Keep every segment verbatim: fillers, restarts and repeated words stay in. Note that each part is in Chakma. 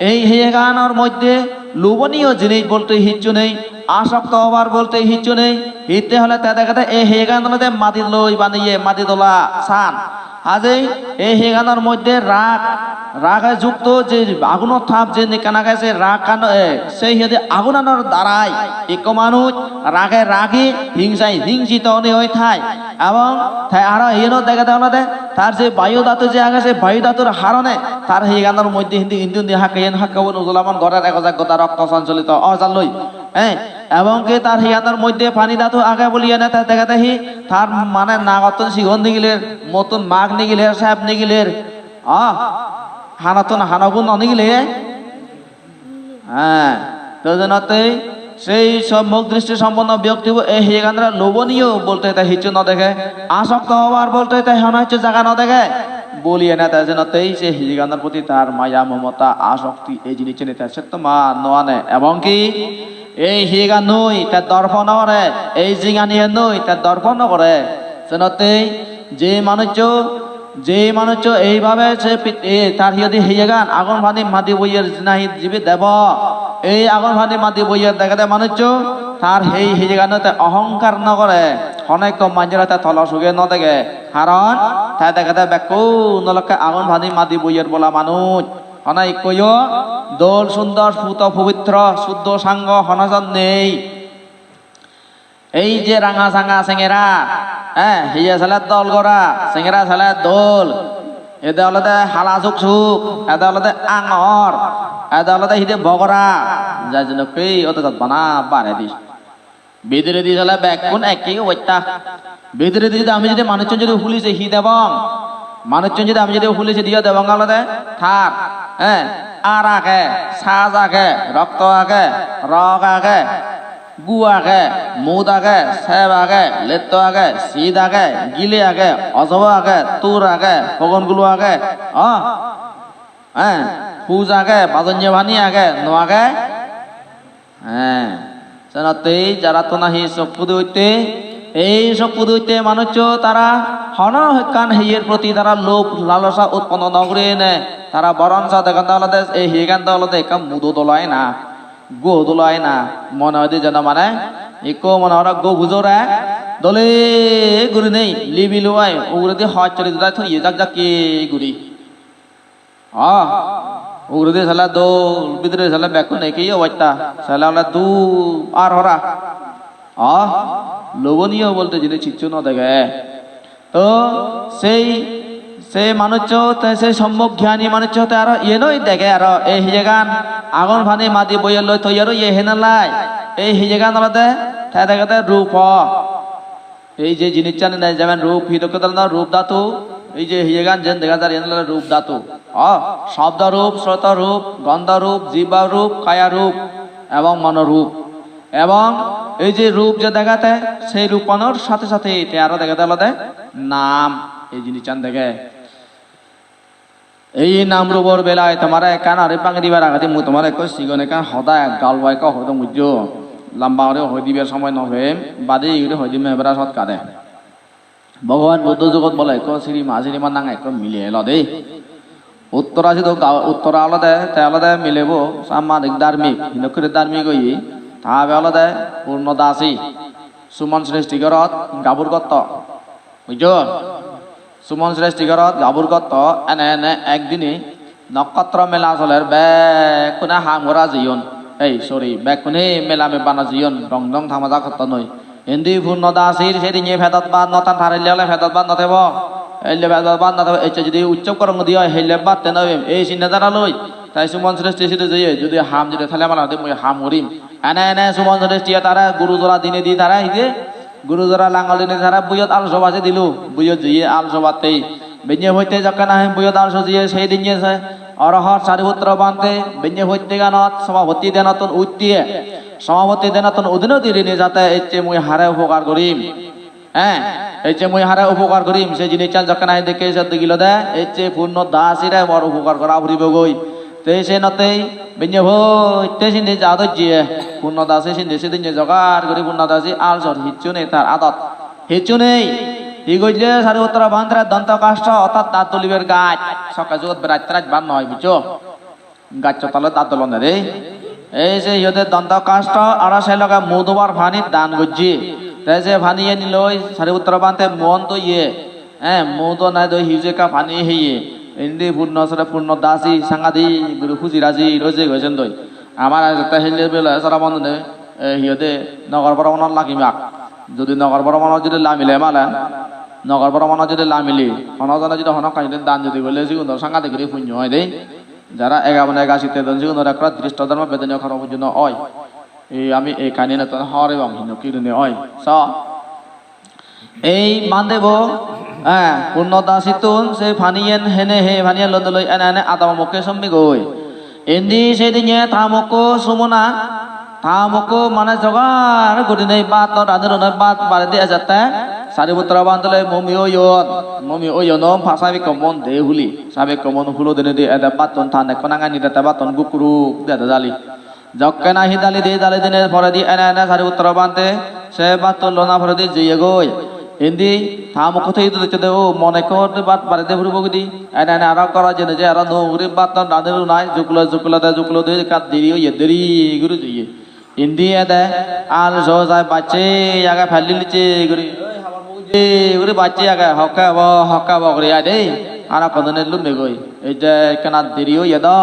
Ei hiyeganor moddhe loboniyo jinis bolte hissu nei, asokto obar bolte hissu nei. Hitte hole te degede ei hiyegan olode madi loi baneye, madi dola san. Hajei ei hiyeganor moddhe rag, rage jukto je agunor tap je ekkan age, se ragkan, e, se hiyede agunanor darai ikko manuj rage ragi, hingsai hingsito onei oi thai. Ebong te aro iyeno degede olode tar je bayu dhatu je age, se bayu dhatur harone tar hiyeganor moddhe hindi indi undi hakke, iyen hakke ubon ujolabon gorer, ego jak goda rokto soncholito ojalloi. Eh, ebong ki tar hiyeganor moddhe pani dhatu age boli ene te degede hi tar mane nagottun sigon nigiler, muottun mag nigiler, sep nigiler, ah, hanottun hanogun no nigile. Heh, to jenottei sei sommok dristi somponno byoktibo ei hiyeganore loboniyo bolte te hissu no dege, asokto obar bolte te hono hissu jaga no dege. Boli ene te jenottei sei hiyeganor proti tar maya, momota, asokti ei jinissani te settoman no ane. Ebong ki ei hiyeganoi te dorpo no gore, ei jinganiyennoi te dorpo no gore. Senottei je manuccho, je manuccho eibabe se pit-, e, tar hiyedi hiyegan agun pani madi boyer jinahi jibe debo. Ei agun pani madi boyer degede manuccho tar hei hiyeganot te ohongkar no gore. Hono ekko manjore te tolo suge no dege. Karon te degede bekkun olokke agun pani madi boyer bola manuj. Hono ikkoyo dol sundor puto pobitro suddo sango hono jon nei. Ei je ranga sanga sengera, eh, hiye sele dol gora, sengera sele dol. Ede olode hala suk suk, ede olode angor, ede olode hide bogora. Jai jenokke odo jot bana baredi. Bidiredi sele bekkun ekke obosta. Bidiredi jodi ami jodi manuchun jodi huli se hi debong? Manuchun jodi ami jodi huli se diyo debong olode tar, eh, ar age, saj age, rokto age, rok age. Gu age, mut age, sep age, letto age, sit age, gile age, osobo age, tur age, pogon gulo age, o, eh, huj age, bajonnye pani age, no age? Eh, senottei jara to nahi sokkudu oitte, ei sokkudu oitte manuccho tara hono ekkan heyer proti tara lob lalosa utponno no gurine, tara boronso degonde olode ei hiyegan do olode ekkan mudo dola ena. Go dulai na, mone hoide jeno mane ikko mone horo go bujore dole gurinei libi luai uguredi hoj chori dudai thoye jak jakke guri. Ah, uguredi sele dol, bidire sele bekkun eki obosta, sele ole dub ar hora. Ah, loboniyo bolte jinis hissu no dege. To sei, sei manuccho te sei sommok gyani manuccho te aro iyenoi dege aro ei hiyegan agon pani madi boyelloi toyar oye henalai. Ei hiyegan olode te degede rupo. Ei je jinissan nei jemon rup hi dokke dhoronor rup dhatu, ei je hiyegan jen dega jar iyen olode rup dhatu. O, sobdo rup, sroto rup, gondo rup, jibba rup, kaya rup ebong mono rup. Ebong ei je rup je degede, sei ruppanor sathe sathe te aro degede olode nam, ei jinissan dege. Ei nam rupor belai tomare ekkan aro bangi dibar agedi mui tomare ekko sigon ekkan hoda ek galwa ekko hodong bujjo. Lamba guri hoi dibar somoy no pem, badi guri hoi dim ebara sot kade. Bhogoban Buddho jugot bole ekko Sri Ma, Sri Ma nange ekko mile elo de. Uttora sidu ga-, uttora olode, te olode milebo sammadik dharmik, hinokki guri dharmik oye. Ta abe olode Purno Dasi, Suman Sreshti gorot gabur gotto. Bujjo? Suman Sreshti gorot gabur gotto, ene ene ekdine Nokkotro mela soler, bekkune ham gora jeyon. Ei, sorry, bekkune mela mebbana jeyon, dong dong tamaja gotton oi. Indi Purno Dasir sedinne pedot bhat no tan, tar helle ole pedot bhat no thebo. Helle pedot bhat no thebo, ecche jodi utsob gorong godi oi, helle bhat te no pem. Ei sinne dara loi, tai Suman Sreshti sidu jeye, jodi ham jodi thele mala hoide mui ham gorim. Ene ene Suman Sreshti tare guru jora dinei di tare hide Guru jora langol dinei tara buiyot al soba se dilo, buiyot jeye al sobatte. Benne poitte jokke nahi buiyot al sojeye sei dinne se Orohot Sariputro Bhante, benne poitte ganot somapatti denottun utte, somapatti denottun udine udine jate ecche mui hare upokar gorim. Eh, ecche mui hare upokar gorim, se jinissan jokke nahi dekke se digilo de, ecche Purno Dasire mor upokar gora puribogoi. Te senottei benne poitte sindi ja dojje, Purno Dasi sindi sidinne jogar guri Purno Dasi al sor hissu nei tar adot. Hissu nei. Hi gojje Sariputro Bhantere? Donto kasta orthat dat dolibar gaj. Sokke jugot berai terai ban noi, bujjo? Gaccho tole dat dolonde de. Ei je iyode dondo kasto aro se loge mu dobar pani dan gojje. Te je pani eni loi Sariputra Bhante muon doye. Eh, mu do nai doi hiju ekka pani heye. Indi punno sore punno dasi sangadi guru huji raji roje gojen doi. Amar ajotte helle bele sara bondone, eh, iyode nogor boromonot lagimak. Jodi nogor boromonot jodi lamile male, nogor boromonot jodi lamile, hono jone jodi hono kajine dan jodi golle sigun do sangadi guri punno oi de. Jara ega mone ega sitte don sigunore ekkore dristo dhormo bedonyo kormo pujjo no oi. Ei ami ei kahininottun hobor pebong hintu ki gurinei oi. So, ei bhantebo, eh, punno dasittun se paniyen hene he paniyen loi loi ene ene adamo mokke sommigoi. Indi sedinne ta mokko sumona, ta mokko mane jogar gurinei bhat rani rani bhat baredi ejatte Sariputra Bhante loi mumi oyon, mumi oyon pa sabikko mon de huli. Sabikko mon hulo dinedi ede bhattun ta nekko nangai nirette bhattun gukkuruk dede dali. Jokke nahi dali di, dali dine poredi ene ene Sariputra Bhante se bhattun lona poredi jeyegoi. Indi ta mokko tei idu dekkede o mon ekko bhat baredi puribo gidi. Ene ene aro gorot jeinei je aro nuo guri bhattun rani runai juklo juklo de juklo de ekka deri oye, deri guri jeye. Indi ede al so jai bacche age, phelli licche guri. Oi, habor buguje guri bacche age, hokke obo, hokke obo guri ai de. Aro hodone lumme goi. Ei je ekkena deri oye do.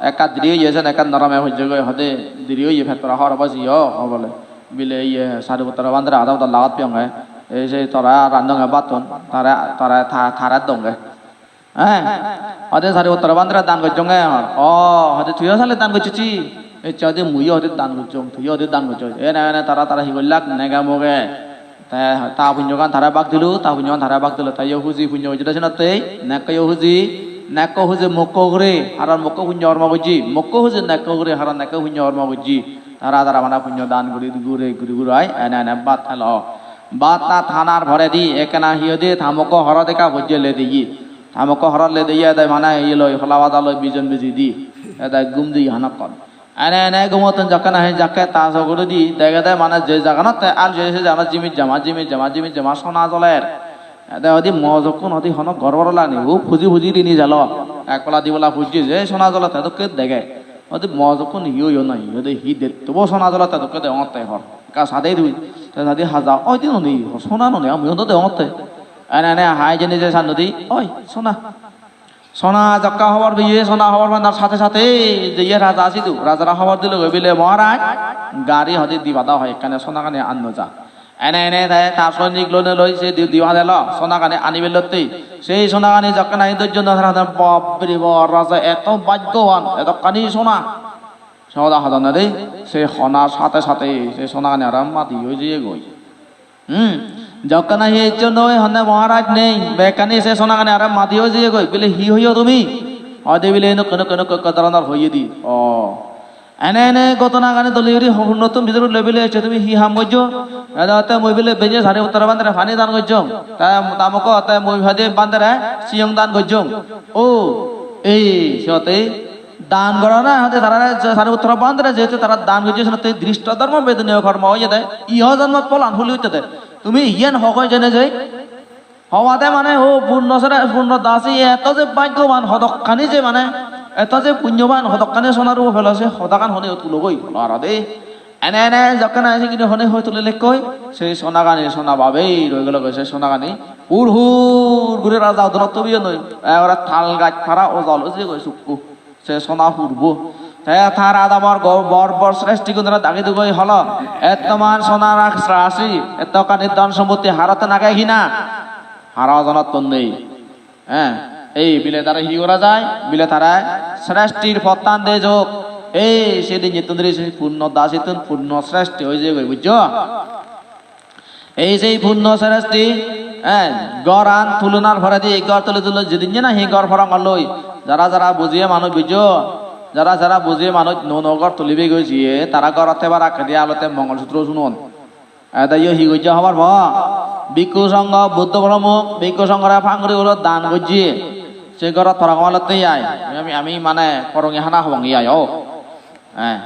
Ekka deri oye sen ekka norome hojje goi hode deri oye pettora hor obo jiyo hobole. Bile iye Sariputra Bhantere ada uda lagat piyonge. Ei se tara randonge bhattun, tara, tara, ta-, tare donge. Eh, hode Sariputra Bhantere dan gojjonge hor. O, hode tuiyo sale dan gojjochi. Ecche hode muiyo hode dan gojjong, tuiyo hode dan gojjoj. Ene ene tara tara hi gollak nege moge. Te ta punyogan tara bak dilo, ta punyogan tara bak dilo. Te yo huji punyo gojjede senottei, nekko yo huji, nekko huji mokko hure, haron mokko punyo hormo gojji, mokko huji nekko hure, haron nekko punyo hormo gojji. Tara tara bana punyo dan guri guri guri gurai, ene ene bhat helo. Bhat tat hanar poredi ekkena hi hoide ta mokko horot ekka bojje ledeye. Ta mokko horot ledeye ede mane iye loi, hola pada loi bijon biji di. Ede gum di hanakkon. Ene ene gumottun jokke nahi jakke ta soguridi degede mane je jaganotte al je se jaganot jimit jama, jimit jama, jimit jama sona joler. Ede hodi mojokkun hodi hono gor gor lageni, u puji puji rini jalo. Ek pala di pala pujje je sona jolotte dokke dege. Hodi mojokkun hi oyo nahi, hodi hi dettobo sona jolotte dokke degongotte hor. Ekka sade dui, te sade haja, oi di noni, sona noni, ami ondo degongotte. Ene ene hai jeni je sannodi, oi, sona. Sona jokka hobor peye, sona hobor panar sathe sathe jeye raja sidu, rajara hobor dilogoi bile, "Maharaj, gari hode dipada hoi, ekkane sonagani anno ja." Ene ene te ta soinik loi loi se di-, dipada elo, sonagani anibelotte. Sei sonagani jokke nahi dojjon na tara, "Bap re bap, raja eto bhaggoban, etokkani sona." Se hoda hodonne de, se honar sathe sathe se sonagani aro madi oi jeyegoi. Hmm. Jokke nahi ecchon noi honne Maharaj nei, bekkani se sonagani aro madi oi jeyegoi, bile hi hoyo tumi? Hoide bile enokko enokko enokko ekko doronor hoye di. O. Ene ene ghotonagani dole guri ho-, hunnottun bidire loi bile ecche tumi hi ham gojjo? Ede hotte mui bile benne Sariputra Bhantere pani dan gojjong. Ta, ta mokko hotte mui hoide Bhantere siyong dan gojjong. O, ei, se hotte dan gorana hoide tarare je Sariputra Bhantere jehetu tara dan gojje, senotte dristo dhormo bedoniyo kormo oyede, iho jonmot pholan huli uttede. Tumi iyen hogoi jene je, hobade mane o punno sere, punno dasi eto je bhaggoban, hodokkani je mane, eto je punyoban, hodokkani sona rubo pelo, se hodagan hone tulogoi, holo aro de. Ene ene jokke nahi sigini hone hoi tuli lekkoi, se sonagani sona babei roi gelogoi, se sonagani hur hur guri raja udonot tubiyon noi, ekkore tal gaj para ojol ujigoi sukku. Se sona hurbo. Te tar adamor go-, bor bor sreshtigunore dagi dugoi holo, "Ettoman sonar ak-, rasi, ettokkani dhon sompotti harotte nage hina? Haro jonottun nei." Eh, ei bile tare hi gora jai? Bile tare sreshtir pottan de jok. Ei se dinnettun dhuri se punno dasittun punno sreshti oi jeyegoi, bujjo? Ei sei punno sreshti, eh, goran tulunar poredi, gor tuli tuli, jidinne nahi gor porongor loi, jara jara bujiye manuj bujjo, jara jara bujiye manuj nuo nuo gor tulibe goi jiye, tara gorot thebar akkedi alotte Mongol Sutro sunon. Ede yo hi gojje hobor po? Bhikkhu Songho, Buddho Promukh, Bhikkhu Songhore pang guri guri dan gojje. Se gorot porongor lotte ai. Ami, ami mane porongi hana hobong ai o. Eh.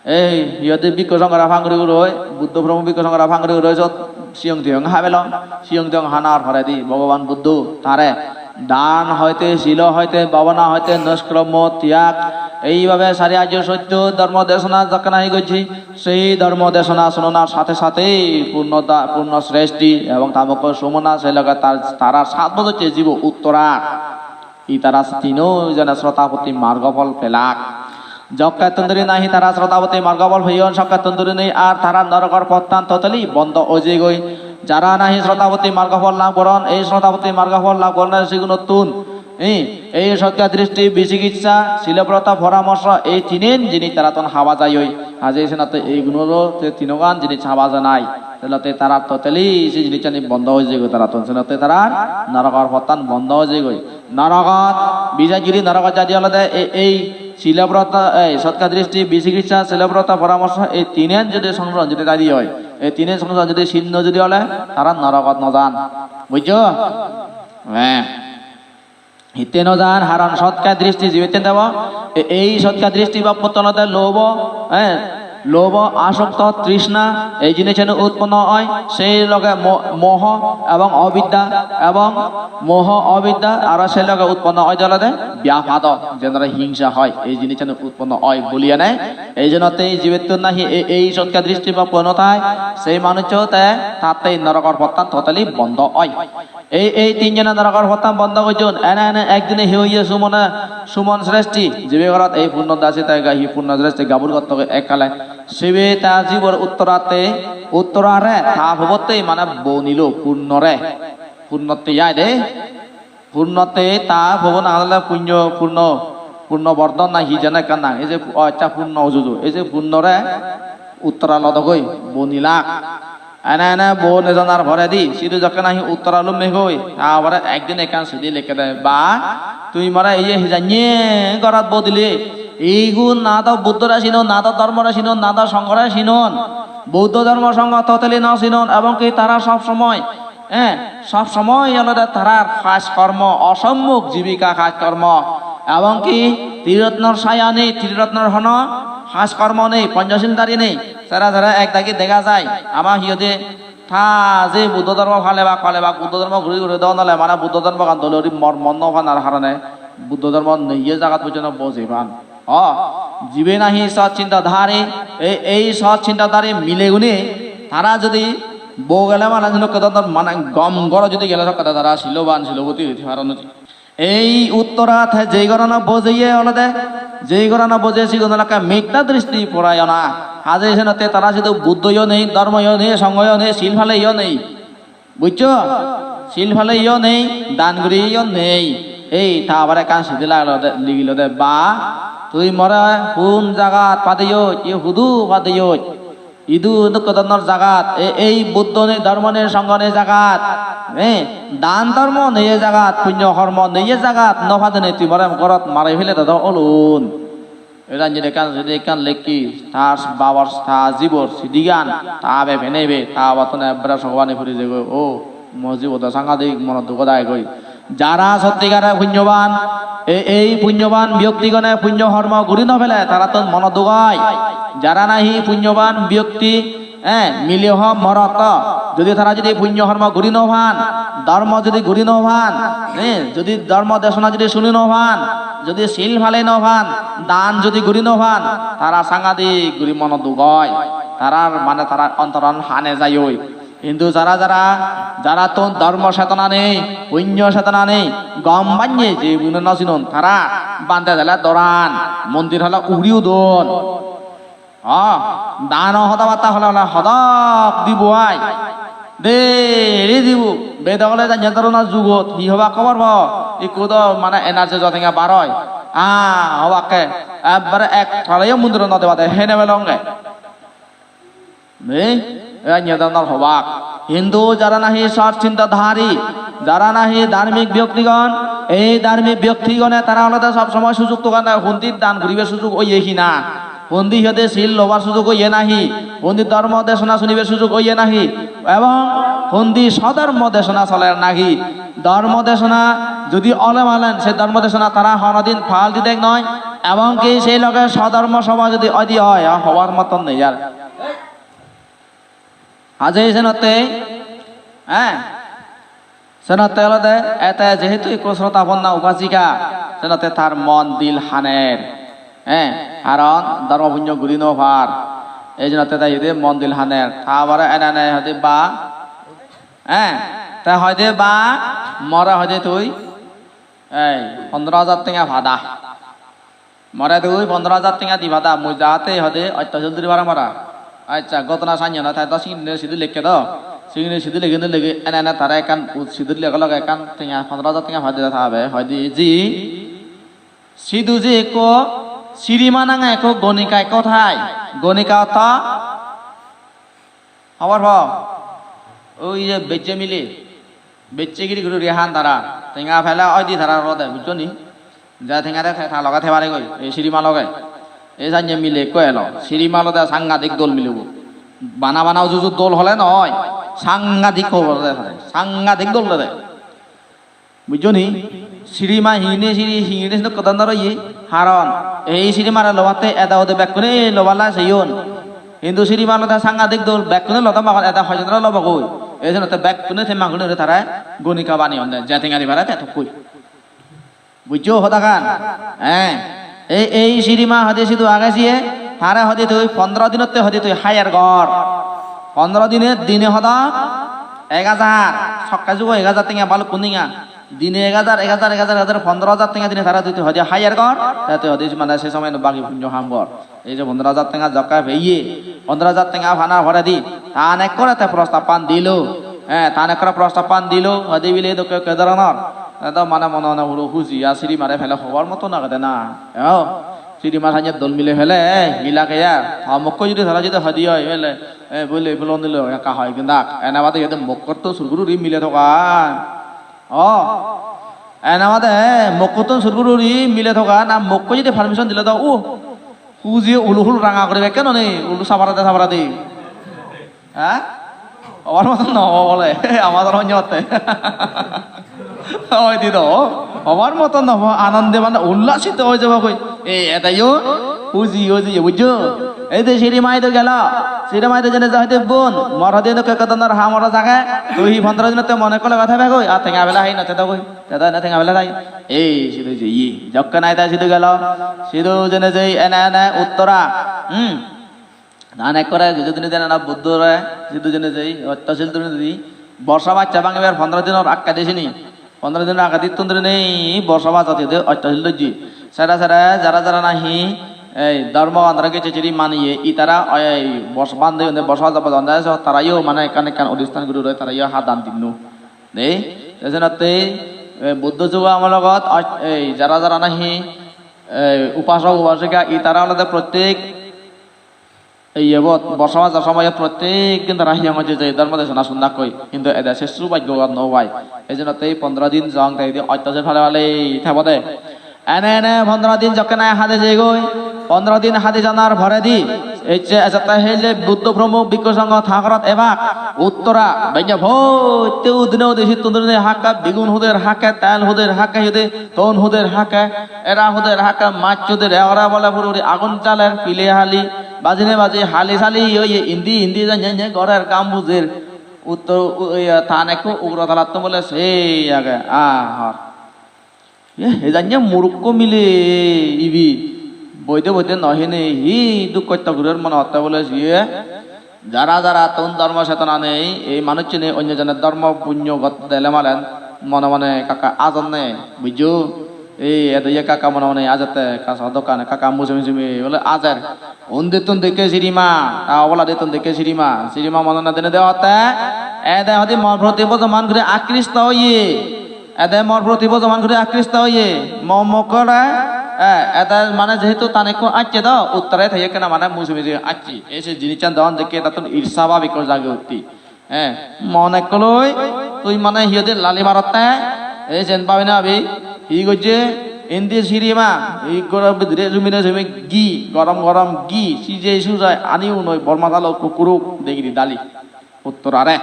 Ei, iyot Bhikkhu Songhore pang guri guroi, Buddho Promukh Bhikkhu Songhore pang guri guroi sot siyong tiyong habelong, siyong tiyong hanar poredi Bhogoban Buddho tare dan hoite, silo hoite, bhabona hoite, noiskrommo, tiyag, Eibabe sari arjo sotto dhormo desona jokke nahi gojje, sei dhormo desona sunonar sathe sathe punno da-, punno sreshti ebong ta mokko sumona, sei loge tar, tarar sat bojor je jibo Uttara, i tara tino jone Srotapatti margo phol pelak. Jokkettun dhuri nahi tara Srotapatti margo phol peyon, sokkettun dhuri nei ar tara norokor pottan totally bondo oi jeyegoi. Jara nahi Srotapatti margo phol lab goron, ei Srotapatti margo phol lab goronne sigunottun, eh, ei sotya dristi, bichikitsa, silobrota, poramorso, ei tinen jinis tarattun haba jai oi. Haje senotte eigunoro te tinogan jinis haba janai. Senotte tarar totally se jinissani bondo oi jeyegoi tarattun. Senotte tarar norokor pottan bondo oi jeyegoi. Norogot, bijai juri norogot jadi olode e-, ei silobrota, ei sotya dristi, bichikitsa, silobrota, poramorso, ei tinen jodi songsoron jodi dadi oi, ei tinen songsoron jodi sinno jodi ole, tara norogot no jan. Bujjo? Eh. Hitte no jan, haron sotya dristi jibetten debo, e-, ei sotya dristi bappottun olode lobho, eh, lobho, asokto, trishna, ei jinissani utponno oi, sei loge mo-, moho ebong obidya ebong moho obidya aro sei loge utponno oi de olode byapado, jenore hingsa hoi, ei jinissani utponno oi buli ene. Ei jonnotte ei jibettun nahi e-, ei sotya dristi bappo no thai, sei manuccho te tatte norokor pottan totally bondo oi. Ei, ei tinjone norokor pottan bondo gojjon. Ene ene ekdine hi oye, Sumone, Sumon Sreshti, jibe gorot ei Purno Dasi te ga hi Purno Sreshti gabur gottoge ekkale. Sibe ta jibor Uttaratte, Uttarare ta pobotte mane bonilo Purnore. Purnotte ai de. Purnotte ta pobo nang ole Punyo, Purno, Purno Bordhon na hi jani ekkan nang. Ei je, o accha, Purno Ujuju. Ei je Purnore Uttara lodogoi bonilak. Ene ene bo nejanar poredi, sidu jokke nahi Uttara lummegoi, ta pore ekdin ekkan sidi lekkede, "Ba, tui more iye hijanye gorot bo dile? Igun na do Buddhore sinon, na do dhormore sinon, na do songhore sinon. Buddho dhormo songho totally no sinon, ebong ki tara sob somoi, eh, sob somoi olode tarar kaj kormo, osommuk jibika kaj kormo, ebong ki Trirotnor saya nei, Trirotnor hono kaj kormo nei, Ponchosil dhari nei." Sere sere ek dagi dega jai, ama hi hoide, ta je Buddho dhormo palebak, palebak Buddho dhormo guri guri don ole, mane Buddho dhormogan dole guri mor mon no panar harone Buddho dhormo neiye jagat pojjonto bojei pan. O, jibe nahi sot chintadhari, ei, ei sot chintadhari milegune, tara jodi bo gele mane jeno kedon mane gom goro jodi gele sokkede tara siloban, siloboti oi paron. Ei Uttara te jei gorano bojeye olode, jei gorano bojeye sigun olakke mittha dristi porayona. Haje senotte tara sidu Buddhoyo nei, dhormoyo nei, songhoyo nei, sil paleyo nei. Bujjo? Sil paleyo nei, dan guriyo nei. Ei ta abar ekkan sidi lagilode, ligilode, "Ba, tui more hun jagat padeyoj, ye hudu padeyoj?" Idu nukko donnor jagat, e-, ei Buddho nei, dhormo nei, songho nei jagat, eh, dan dhormo nei jagat, punyo hormo nei jagat, no padene tui more gorot mari pele dodo olun. Ei ranjit ekkan, sidi ekkan lekki, ta babor, ta jibor sidigan, ta abe penebe, ta abattun ebbare sogobani puri jegoi, o. Mo jibo do sangadik monot dugot agegoi. Jara sottikare punyoban, e-, ei punyoban byoktigone punyo hormo guri no pele tarattun monot duk oi. Jara nahi punyoban byokti, eh, mile ho morot ho, jodi tara jodi punyo hormo guri no pan, dhormo jodi guri no pan, eh, jodi dhormo desona jodi suni no pan, jodi sil pale no pan, dan jodi guri no pan, tara sangadik guri monot duk oi. Tarar mane tarar ontoran hane jai oi. Hintu jara jara, jarattun dhormo chetona nei, punyo chetona nei, gom bannye je igun no sinon, tara bhante dele doran, mondir hole uri udon. O, dano hoda batta hole hole hodok dibo ai. Deri dibo, bedok ole janye dhorono jugot, hi hobak hobor po? Ikko do mane energy jotenga bar oi. Ah, hobakke, ebbare ek taleyo mondiro no debade, hene belonge. Nei, e anya dhanor hobak. Hintu jara nahi sat chintadhari, jara nahi dharmik byoktigon, ei dharmik byoktigone tara olode sob somoi sujug togan de, hundi dan guribar sujug oye hina, hundi hiyode sil lobar sujug oye nahi, hundi dhormo desona sunibar sujug oye nahi, ebong hundi sodhormo desona soler nahi. Dhormo desona jodi ole malen, se dhormo desona tara honodin pal di dek noi, ebong ki sei loge sodhormo sobha jodi odi oi, a hobar moton nei ar. Haje senotte, eh, senotte olode ete jehetu ikko srotaponna upasika, senotte tar mon dil haner. He, karon dhormo punyo guri no par. Ei jonne te hoide mondil haner. Ta pore ene ene hoide ba, he, te hoide ba, more hoide tui, ei, pondro hajar tenga pada. More tui pondro hajar tenga di pada, mui jahate hoide otto sil duri parong para. Accha, ghotona sanne na, te do singine sidu lekke do. Singine sidu lege no lege, ene ene tare ekkan ut sidu lege loge ekkan tenga, pondro hajar tenga pai dile ta babe. Hoide ji, sidu je ekko Sirima nange ekko gonika ekko thai. Gonika otto hobor po? Oi je bejje mile. Bejje giri guri guri han tara. Tenga pele oide tara olode, bujjo ni? Je tenga de te ta loge thei pare goi, ei Sirima loge. Ei sanye mile ekko elo. Sirima olode sangadik dol milebo. Bana bana uju uju dol hole noi. Sangadik hobor de tare. Sangadik dol de. Bujjo ni? Sirima hingiri siri, hingiri siri kodon doro ye. Karon ei Sirimare lobatte eda ode bekkune lobala seyon. Hintu Sirima olode sangadik dol, bekkune lodon magon, eda hoijon doro lobo goi. Ei jonne te bekkune te magunore tare gonika baneyon de, je tenga di pare te tokkoi. Bujjo hodagan? Eh, ei, ei Sirima hoide sidu age siye, tare hoide tui pondro dinotte hoide tui hire gor. Pondro dine, dine hodo ek hajar, sokke jugo ek hajar tenga, balukkun tenga. Dine ek hajar, ek hajar, ek hajar, ek hajar, pondro hajar tenga dine tare tui, tui hoide hire gor, te tui hoide mane se somoyano bagi punyo ham gor. Ei je pondro hajar tenga jokke peye, pondro hajar tenga panar poredi, ta nekkore te prostappan dilo, eh, ta nekkore prostappan dilo, hoide bile dokke dokke dhoronor. Te do mane mone mone puro huji, ar Sirimare pele hobar moton agede na. Eo, Sirima sanye dol mile pele, eh, hi lage ar? Ta mokko judi tara judi hoide oi, pele, eh, bole pulon dilo, ekka hoi gindak. Ene bade iyot mokkottun sur guri guri mile togan. O, ene bade mokkottun sur guri guri mile togan, ar mokko judi permission dile do, uh, huji ulu hul ranga guri bekke noni, ulu sabarade sabarade. Ha? Hobar moton no obo bole, ama doro onyotte. Oi di do, hobar moton no obo, anonde mane ullasit oi jabo goi. E, edeyo huji huji, bujjo? Ei de Sirima idu gelo, Sirima idu jene je hoide bon, mor hoide no ke kodonor ha moro jage, tui hi pondro dinotte mone kole gotha be goi, ar tenga bela hai no te do goi, te do na tenga bela hai. Ei sidu jeye, jokke nai ta sidu gelo, sidu jene jei ene ene uttora, hmm? Dan ekkore jidu dine dene na Buddhore, jidu dine jei, otto sil dine di, borsa bacche bangibar pondro dinor akke de sini. Pondro dinor akke dittun dine nei borsa bacche de otto sil dojji. Sere sere jara jara nahi ei dhormo andhare gecche chiri maniye, itara ei borsa bande onde borsa bacche bacche onde so tarayo mane ekkan ekkan odistan guri roi tarayo hadan dinno. Dei, te senotte, eh, Buddho jugo amologot ot-, ei jara jara nahi, eh, upasok upasika itara olode prottek ei yebot borsa bacche somoyot prottek din tara hiyongot jei jei dhormo desona sunnakkoi, hintu ede se subhagyogan no pai. Ei jonne te ei pondro din jong te idi otto sil pale pale thebode. Ene ene pondro din jokke nahi hade jeyegoi, pondro din hade janar poredi ecche ejette helle Buddho Promukh Bhikkhu Sangho ta gorot ebak. Uttora benne photte udine udi sittun udine hakke bigun huder hakke, tel huder hakke, hide ton huder hakke, era huder hakke, mach huder, egore bole puri puri agun jaler, pile hali, bajine baji hali sali oye, indi indi janye nye gorer gam bujer. Uttor u-, iya, tan ekko ugro talattun bole sei age, ahor. Ye, he janye murukko mile ibe. Boide boide no hine hi duk hosto gurer mone hotte bole siye. Jara jara ton dhormo chetona nei, ei manuchchune onyo jone dhormo punyo gotte dele malen mone mone ekka ekka ajonne, bujjo? Ei edo ye ekka ekka mone mone ajette, ekka so dokken, ekka ekka mujunge mujunge bole ajer. Undittun dekke Sirima, ta oboladittun dekke Sirima. Sirima mone na dene degotte, ede hodi mor proti bojoman guri akristo oye. Ede mor proti bojoman guri akristo oye, mo mokkore, eh, ede mane jehetu tan ekko acche do, uttore te ekkena mane mujunge mujunge acche. Ei se jinissan don dekke tattun irsa bhab ekko jage utti. Eh, mon ekko loi, tui mane hi hoide lali marotte, ei jen babi na babi, hi gojje, indi Sirima, hi goro bidire jumi ne jumi gi, gorom gorom gi, sijei sujai ani unoi bor masalo kukkuruk degiri dali. Uttorare.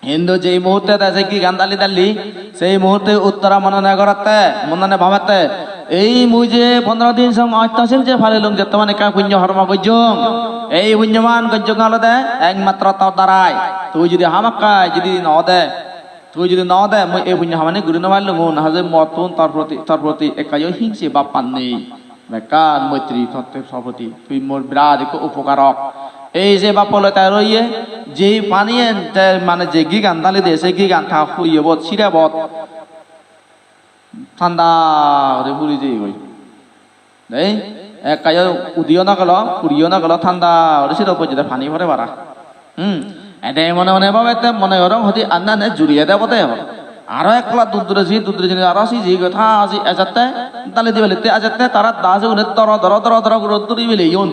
Hintu jei muhutte te se gigan dali dali, sei muhutte uttara monone gorotte, monone bhabette, ei mui je pondro din song otto sil je palilung, jettoman ekka punyo hormo gojjong, ei punyoman gojjong olode ekmatro tor darai. Tui judi hamakkai judi no de, tui judi no de, mui ei punyo hamani guri no parlung, na je mottun tor proti, tor proti ekka yo hingse bhab pan nei. Bekkan moitri totte sopoti, tui mor birat ekko upokarok. Ei je bappo loi te roiye, je paniyen te mane je gigan dali de, se gigan ta huiyebot, sirebot thanda guri puri jeyegoi. Dei, ekkayo udiyo no gelo, puriyo no gelo, thanda guri sirot pojjede pani pore para. Hmm. Ede mone mone babette mone gorong hodi anne anne juriyede obode hor. Aro ek pola dur dure ji, dur dure jini aro si ji go tha si ejette, dali dibelitte ejette, tara da sigune doro doro doro doro guri duri beleyon.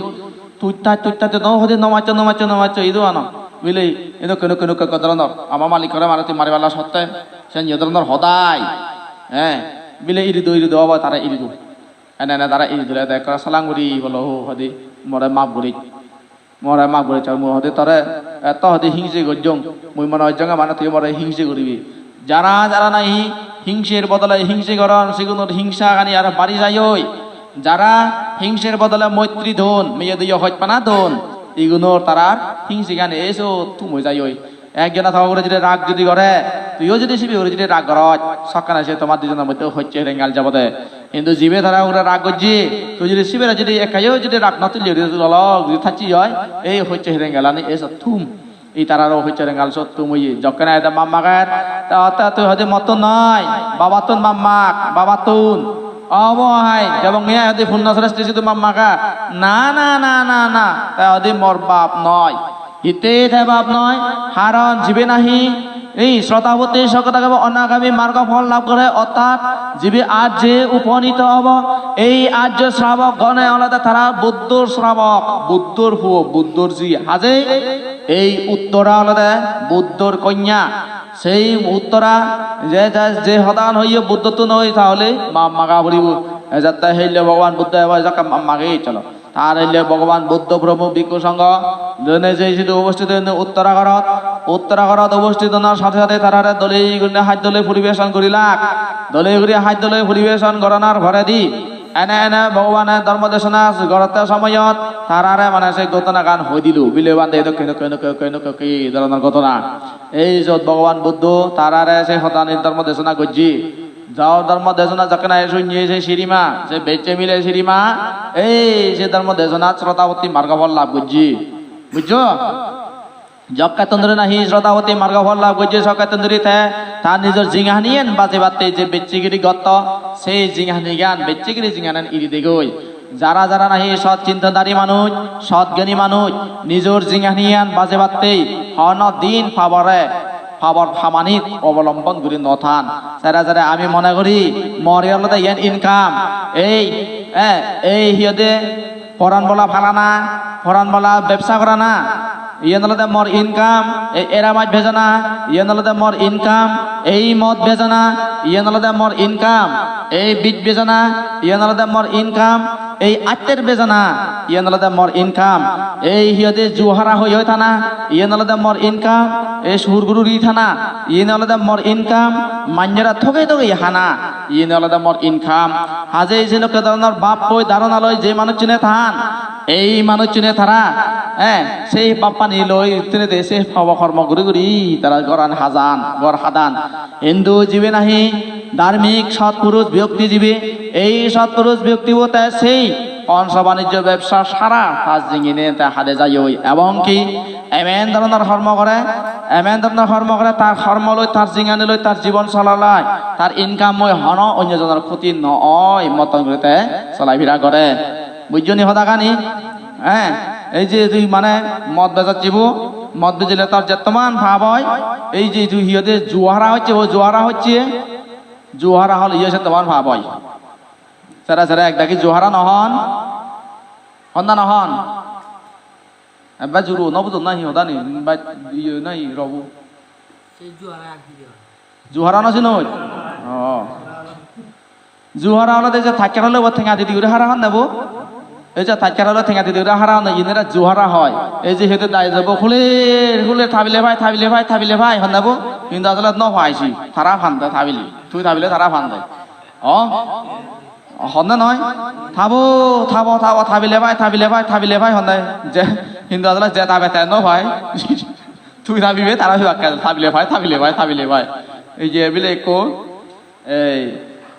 Tui thaj, tui thaj, no hodi no maccho, no maccho, no maccho, idu ano. Bile, edokke, edokke, edokke, edokke dhoronor. Ama malikkore mane tui mari palla sotte, sen ye dhoronor hodai. Eh, bile iri do, iri do, obo tara iri do. Ene ene tara iri dile de ekkore salang guri bolo, ho, hodi, more map guri. More map guri, chor mui hodi tore, etto hodi hingse gojjong. Mui mone hojjonge mane tui more hingse guribi. Jara jara nahi hingser bodole hingse goron, sigunor hingsagani aro bari jai oi. Jara hingser bodole moitri don, meye doye hojpana don, igunor tarar hingsegani eso thum oi jai oi. Ekjone to ugure jodi rag jodi gore, tuiyo jodi sibe ugure jodi rag goroj, sokkene se tomar dijonor moddhe hojje rengal jabode. Hintu jibe tara ugure rag gojje, tui jodi sibere jodi ekkayo jodi rag no tulle uri lolok jodi thacche oi, ei hojje rengalani eso thum. Itararo hojje rengal sot thum oye. Jokkene ede map mager, te otte tui hodi mottun noi, babattun map mag, babattun. Obo hai, jebong iye hodi Punno Sreshti sidu map maga. Na, na, na, na, na, te hodi mor bap noi. Hittei te bap noi, haron jibe nahi, ei Srotapatti, Sokadagami, Onagami margo phol lab gore, orthat jibe arje uponito obo, ei arjo srabok gone olode tara Buddhor srabok, Buddhor puo, Buddhor ji. Haje ei Uttara olode Buddhor konya. Sei Uttara je, je, je hodan hoye Buddhottun hoi, tahole map maga puribo. Ejatte helle Bhogoban Buddho ebo ejakke map mage cholo. Tar helle Bhogoban Buddho Promukh Bhikkhu Sangho, jene jei sidu ubosthit oinne Uttaragarot, Uttaragarot ubosthit onar sathe sathe tarare dole gurinei haj dole poribeson gurilak. Dole guri haj dole poribeson goranar poredi ene ene Bhogobane dhormo desona gorotte somoyot tarare mane se ghotonagan hoi dilo. Bile bhante edokke, edokke, edokke, edokke, edokke, ei dhoronor ghotona. Ei jot Bhogoban Buddho tarare se hodani dhormo desona gojje. Jao dhormo desona jokkene sunye se sirima, se bechche mile sirima, ei se dhormo desonat Srotapatti margo phol lab gojje. Bujjo? Jokkettun dhuri nahi Srotapatti margo phol lab gojje, sokkettun dhuri te tar nijor jinghaniyen bajebatte je bechche giri gotto, se jinghanigan, bechche giri jinghaniyan iri degoi. Jara jara nahi sot chintadhari manuj, sot gyani manuj, nijor jinghaniyan bajebatte hono din pabore, pabor hamanit obolombon guri no than. Sere sere ami mone guri, mor olode iyen income. Ei, eh, ei hi hoide, poran bola phalana, poran bola bebsa gorana, iyen olode mor income. Ei era maj bejana, iyen olode mor income. Ei mod bejana, iyen olode mor income. Ei bij bejana, iyen olode mor income. Ei atter bejana, iyen olode mor income. Ei hi hoide juhara hoi hoi thana, iyen olode mor income. Ei sur guri ri thana, iyen olode mor income. Manjore thoge thoge hana, iyen olode mor income. Haje ei jenokke dhoronor bap hoi dharona loi je manuchchune than, ei manuchchune tara, eh, sei bappani loi tirede se pabo kormo guri guri tara goran hajan, gor hadan. Hintu jibe nahi dharmik sotpurush byokti jibe, ei sotpurush byoktibo te sei ponso banijjo bebsa sara ta jingine te hade jayoi. Ebong ki emen dhoronor hormo gore, emen dhoronor hormo gore, tar hormo loi, tar jingani loi, tar jibon sola loi, tar income loi hono onyo jonor khoti no oi, moton guri te solai phira gore. Bujjo ni hodagani? Eh, ei je tui mane mod bejacchibo, mod bejile tor jettoman pap oi, ei je tui hi hoide juara hocche, o juara hocche, juara hole iye settoman pap oi. Sere sere ek dagi juara no hon, honna no hon? Ebbe juru no bujjon nahi hodani, ba iye nahi robo. Se juara ar hi oi? Juara no sinoj? Oh. Juara olode je takkar hole bo tenga didi guri hara hon nebo. Ei je takkar hole tenga didi guri hara hon, inere juara hoi. Ei je hede dai jebo, "Hule, hule, tabile pai, tabile pai, tabile pai," hon nebo. Hintu asole no pai si, tara pande tabile. Tui tabile tara pande. Oh? Honne noi? Tabo, tabo, tabo, tabile pai, tabile pai, tabile pai honne. Je, hintu asole je tabe te no pai. Tui tabibe, tara pibakke, tabile pai, tabile pai, tabile pai. Ei je bile ekko, ei,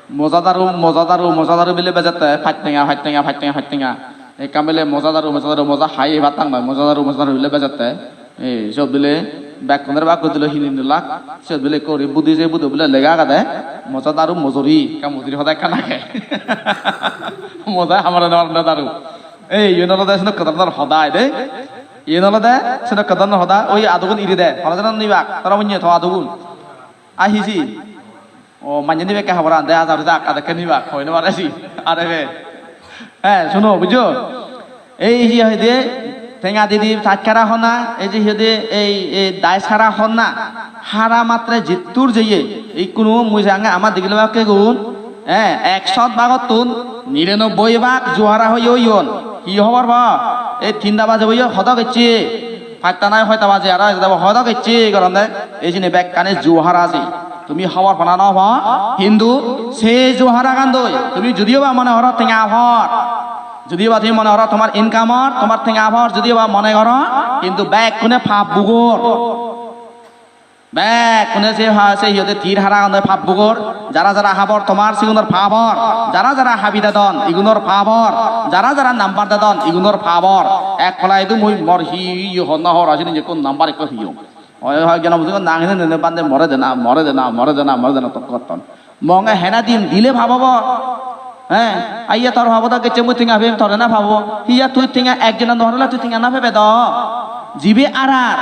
Moja daru, moja daru, moja daru bile bejette, pach tenga, pach tenga, pach tenga, pach tenga. Ekkan bile moja daru, moja daru, moja hai ebattang noi, moja daru, moja daru bile bejette. Ei, siyot bile bekkunore bak guri dilo hini lak, siyot bile ekko guri budi, se budo bile lega agede, moja daru mojori, ekkan mojori hoda ekkan age. Moja hamare nw pare daru. Ei, iyen olode senokke dhoronor hoda ai de. Iyen olode senokke dhoronor hoda, oi adugun iri de, hono jone nw nibak, tara munye to adugun. Ai hiji. O, manje nibekke haboran de, ajar de, akka dekke nibak, hoi no pare si. Are be. He, suno, bujjo? Ei je hoide, tenga didi, taj hara hona, ei je hoide, ei, ei dais hara hona, hara matre jittur jeye, ikkunu mui sange ama digile bakke gun, he, ekshot bagottun nirenobboi bag juara hoye oyon. Hi hobor pa? Ei tinta baje boyo hodok ecche. Patta nai hoita baje aro ejede bo hodok ecche goronde, ei jini bekkani juo hara je. Tumi hobor pana no pa, hintu se juo hara gandoi tumi judiyo ba mone goro tenga por, judiyo ba tumi mone goro tomar income or, tomar tenga por, judiyo ba mone goro, hintu bekkune pap bugor. Bekkune se ha-, se hiyode tir hara gandoi pap bugor, jara jara habor tomar sigunor pap or, jara jara habi dedon igunor pap or, jara jara number dedon igunor pap or. Ek hola idu mui mor hi hi honna hor asini je kun number ekko hiyong. Oi, oi, gena bujigo nang hene nene bande more dena, more dena, more dena, more dena tok gotton. Monge hena din dile pap obo. He, aiye tor pap obo da gecche mui tenga pem tore na pap obo. Hiya tui tenga ekjone no horle tui tenga na pebe do. Jibe arar.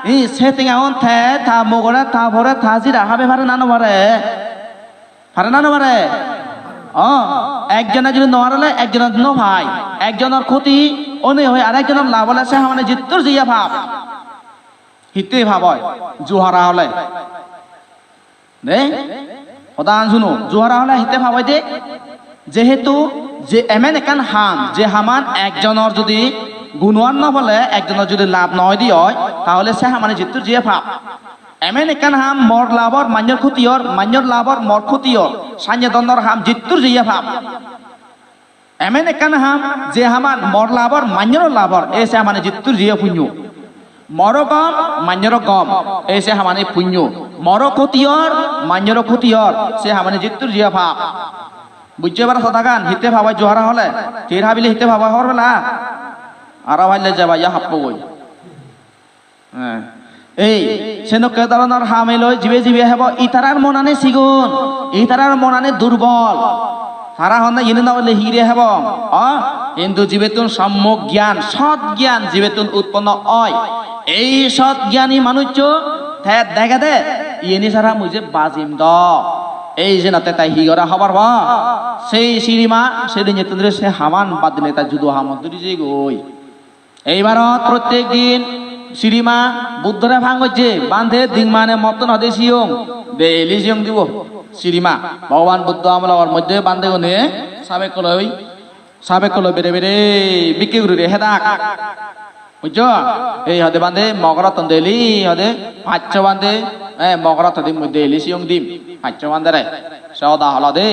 Hi, se tenga on te, ta mogore, ta pore, ta jira habe pare na no pare? Pare na no pare? O, ekjone jodi no harole, ekjone no pai. Ekjonor khoti one hoi, ar ekjonor lab ole se hamane jittur jiye pap. Hitte pap oi? Juhara hole. De? Hodan suno, juhara hole hitte pap oi de? Jehetu je emen ekkan ham, je haman ekjonor jodi gunuan no pole, ekjonor jodi lab no oi de oi, tahole se hamani jittur jiye pap. Emen ekkan ham mor labor, manyor khoti or, manyor labor, mor khoti or, sanye donor ham jittur jiye pap. Emen ekkan ham, je haman mor labor, manyoro labor, e se hamani jittur jiye punyo. Moro gom, manyoro gom, e se hamani punyo. Moro khoti or, manyoro khoti or, se hamani jittur jiye pap. Bujje paro hodagan, hitte pap oi juhara hole, tir habile hitte pap oi hobor pela? Aro palle jeba ya happo goi. He. Ei, senokke dhoronor hamiloi jibe jibe hebo, itarar monani sigon, itarar monani durbol. Tara honne iyeni no bole hire hebong. O, hintu jibettun sommok gyan, sot gyan jibettun utponno oi, ei sot gyani manuccho te degede, iyeni sara mui je bajim do. Ei jenotte te hi gore hobor po? Sei sirima, sei dinnettun dhuri se haman bad dinei te judo hamot dhuri jeyegoi. Eibarot prottek din sirima Buddhore pang gojje, "Bhante, ding mane mottun hode siyong, daily siyong dibo." Sirima, Bhogoban Buddho amolor moddhe bhantegune sabekkoloi, sabekkoloi bere bere bikke gurire hedak. Bujjo? Ei hode bhante, mo gorottun daily hode pachcho bhante, eh, mo gorottun mui daily siyong dim, pachcho bhantere. Se hoda holo de.